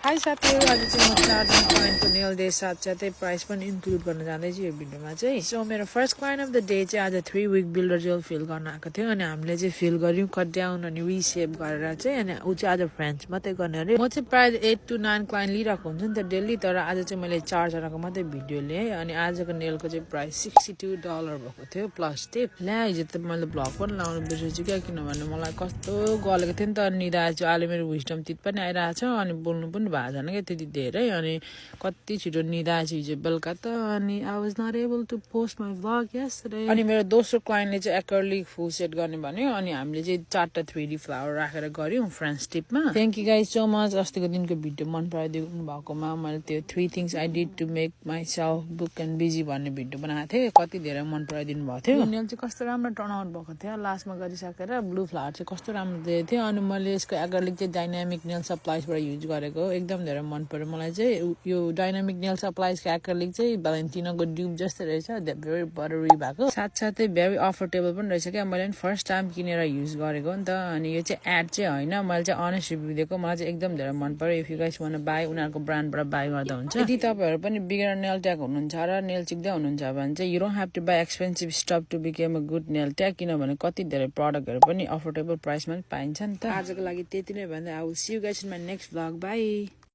high साथीहरु आज चाहिँ म चारजना क्लाइन्टको नेल डे साथसाथै प्राइस पनि इन्क्लुड गर्न जाँदैछु यो भिडियोमा चाहिँ सो मेरो first client of the day चाहिँ आज 3 विक बिल्डर जेल फिल गर्न आएको थियो अनि हामीले चाहिँ फिल गर्यौं कट डाउन अनि रिसेप गरेर चाहिँ अनि उ चाहिँ आज फ्रेन्च मात्रै गर्ने अरे म चाहिँ प्राय 8 to 9 क्लाइन्ट लिइरहेको हुन्छ नि त डेली तर आज चाहिँ मैले 4 जनाको मात्रै भिडियो लिएँ अनि आजको नेलको चाहिँ प्राइस $62 भएको थियो प्लस टिप ल्या हिजो त मैले भ्लग पनि लाउनु बिर्सेछु क्या किनभने मलाई कस्तो गलेको थियो नि त निदाज अहिले मेरो विस्डम तित पनि आइरहेछ अनि बोल्नु पनि भएको छैन क्या त्यति धेरै अनि कति छिटो निदाज हिजो बेलुका त अनि I was not able to post my vlog yesterday अनि मेरो दोस्रो क्लाइन्टले चाहिँ एक्रिलिक फुल सेट गर्ने भन्यो अनि हामीले चाहिँ 4टा 3D फ्लावर राखेर गर्यौं फ्रेन्च टिपमा thank you guys so much अस्तिको दिनको भिडियो मन पराइदिनु भएकोमा मैले त्यो 3 things I did to make myself book and busy भन्ने भिडियो बनाएको थिएँ कति धेरै मन पराइदिनु भएको थियो नेल चाहिँ कस्तो राम्रो टर्न आउट भएको थियो लास्टमा गरिसकेर ब्लू फ्लावर चाहिँ कस्तो राम्रो दिएको थियो अनि मैले यसको एक्रिलिक चाहिँ डाइनामिक नेल सप्लाइजबाट युज गरेको एकदम धेरै मन पर्यो मलाई चाहिँ यो डाइनामिक नेल सप्लाइजको एक्रिलिक चाहिँ भ्यालेन्टिनोको ड्युब जस्तो रहेछ भेरी बटरी भएको साथसाथै भेरी अफोर्डेबल पनि रहेछ क्या मैले फर्स्ट टाइम किनेर युज गरेको नि त अनि यो चाहिँ एड चाहिँ होइन मैले चाहिँ अनेस्ट रिभ्यू दिएको मलाई चाहिँ एकदम धेरै मन पर्यो if you guys one by उनीहरूको ब्रान्डबाट बाई गर्दा हुन्छ यदि तपाईँहरू पनि बिगिनर नेल ट्याग हुनुहुन्छ र नेल चिक्दै हुनुहुन्छ भने चाहिँ you don't have to buy expensive stuff to become a good nail tag किनभने कति धेरै प्रडक्टहरू पनि अफोर्डेबल प्राइसमा पनि पाइन्छ नि त आजको लागि त्यति नै भन्दै I will see you guys in my next vlog by